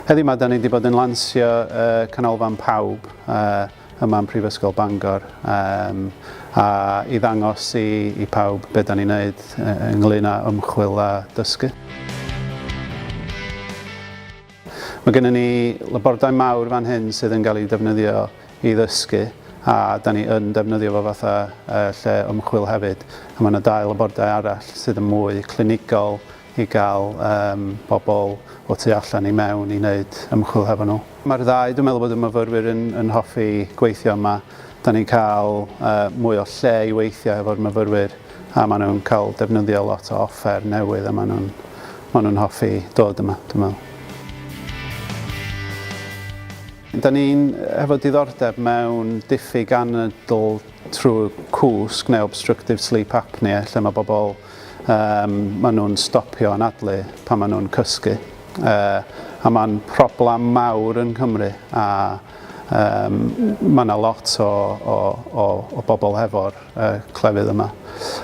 Heddiw 'ma 'da ni 'di bod yn lansio y Canolfan Pawb yma yn Prifysgol Bangor um, a i ddangos i, i pawb be da ni'n neud ynglyn â ymchwil a dysgu. Mae gennym ni labordai mawr fan hyn sydd yn cael ei defnyddio i ddysgu a da ni yn defnyddio fo fatha lle ymchwil hefyd. A mae yna dau labordai arall sydd yn mwy clinigol i gael um, bobl o tu allan i mewn i wneud ymchwil hefo nhw. Mae'r ddau, dwi'n meddwl bod y myfyrwyr yn, yn hoffi gweithio yma. Da ni'n cael uh, mwy o lle i weithio hefo'r myfyrwyr a maen nhw'n cael defnyddio lot o offer newydd a maen nhw'n maen nhw'n hoffi dod yma, dwi'n meddwl. Da ni'n efo diddordeb mewn diffyg anadl trwy cwsg neu obstructive sleep apnea lle mae bobl um, maen nhw'n stopio anadlu pan maen nhw'n cysgu. Uh, a mae'n problem mawr yn Nghymru a um, mae yna lot o, o, o, o bobl hefo'r uh, clefyd yma.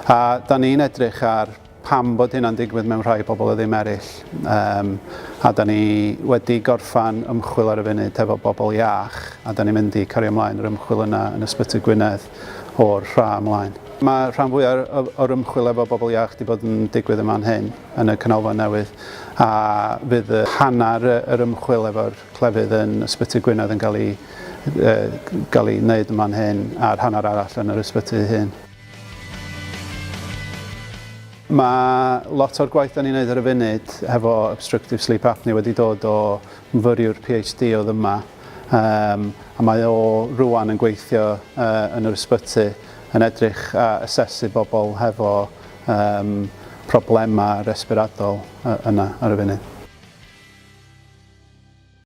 A da ni'n edrych ar pam bod hynna'n digwydd mewn rhai pobl a ddim eraill. Um, a da ni wedi gorffan ymchwil ar y funud efo bobl iach, a da ni'n mynd i cario ymlaen yr ymchwil yna yn Ysbyty Gwynedd o'r rha ymlaen. Mae rhan fwyaf o'r ymchwil efo bobl iach wedi bod yn digwydd yma'n hyn, yn y canolfan newydd, a fydd hanner yr ymchwil efo'r clefyd yn Ysbyty Gwynedd yn cael ei, gael ei wneud yma'n hyn, a'r hanner arall yn yr ysbyty hyn. Mae lot o'r gwaith da ni'n neud ar y funud hefo obstructive sleep apnea wedi dod o myfyriwr PhD oedd yma. Um, a mae o rwan yn gweithio uh, yn yr ysbyty yn edrych a asesu bobl hefo um, problemau resbiradol uh, yna ar y funud.